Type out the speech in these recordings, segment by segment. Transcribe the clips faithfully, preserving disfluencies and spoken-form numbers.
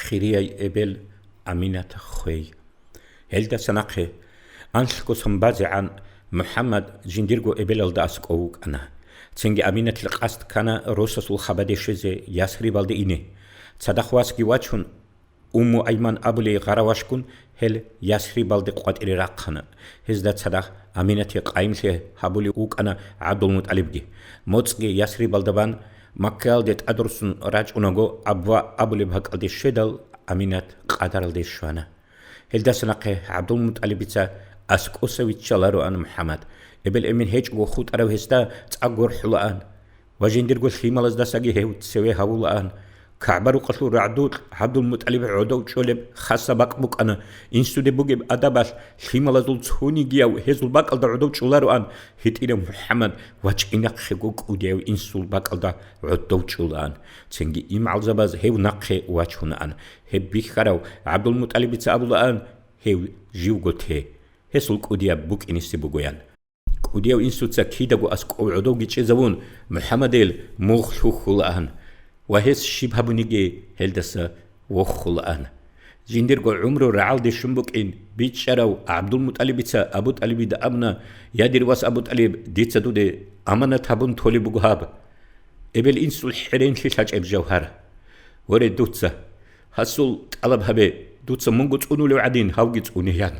Хирияй эбел Аминат хвей. Гьелдаса нахъе анлъго сон базегӀан МухӀаммад жиндирго эбелалда аскӀов вукӀана. Цинги Аминатил къасд ккана росасул хабаде щвезе Ясрибалде ине. Цадахъ васги вачун, Умму Айман абулей гъаравашгун гьел Ясрибалде къватӀире рахъана. Гьезда цадахъ Аминатие къайимлъи гьабулев вукӀана ГӀабдулмутӀалибги. МоцӀги Ясрибалда бан, Маккаялде тӀадруссун рачӀунаго, Абва абулеб бакӀалде щведал, Аминат къадаралде щвана. Гьелдаса нахъе ГӀабдулмутӀалибица аскӀоса виччалароан МухӀаммад. Эбел-эмен гьечӀого хутӀарав гьесда цӀа горхӀулаан ва жиндирго лъималаздасаги гьев цеве гьавулаан. КагӀба-рукъалъул рагӀдукь ГӀабдулмутӀалиб гӀодов чӀолеб хасаб бакӀ букӀана. Инсуде бугеб адабалъ лъималазул цонигияв гьезул бакӀалда гӀодов чӀолароан. ГьитӀинав МухӀаммад вачӀинахъего кӀудияв инсул бакӀалда гӀодов чӀолаан. Цинги имгӀалзабаз гьев нахъе вачунаан. Гьеб бихьарав ГӀабдулмутӀалибица абулаан: «Гьев живго те, гьесул кӀудияб букӀинисе бугоян». КӀудияв инсуца кидаго аскӀов гӀодовги чӀезавун, МухӀаммадил мугъ лъухьулаан ва гьес щиб гьабуниги гьелдаса воххулаан. Жиндирго гӀумру рагӀалде щун букӀин бичӀчӀарав ГӀабдулмутӀалибица Абу ТӀалибида абуна: «Я, дир вас Абу ТӀалиб, дица дуде аманат гьабун толеб буго гьаб, эбел-инсул хӀеренлъи лъачӀеб жавгьар. Воре, дуца гьасул тӀалаб гьабе, дуца мунго цӀунулев гӀадин, гьавги цӀунеян».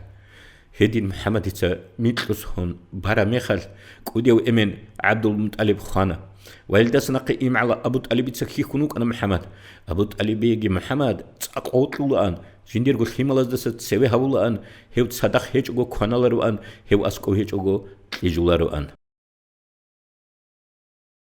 Гьедин МухӀаммадица микьусун бараб мехалъ, кӀудияв эмен ГӀабдулмутӀалиб хвана. Ва гьелдаса нахъе имгӀала Абу ТӀалибица хьихьун вукӀана МухӀаммад. Абу ТӀалибиеги МухӀаммад цӀакъ вокьулаан, жиндирго лъималаздаса цеве гьавулаан, гьев цадахъ гьечӀого кваналароан, гьев аскӀов гьечӀого кьижулароан.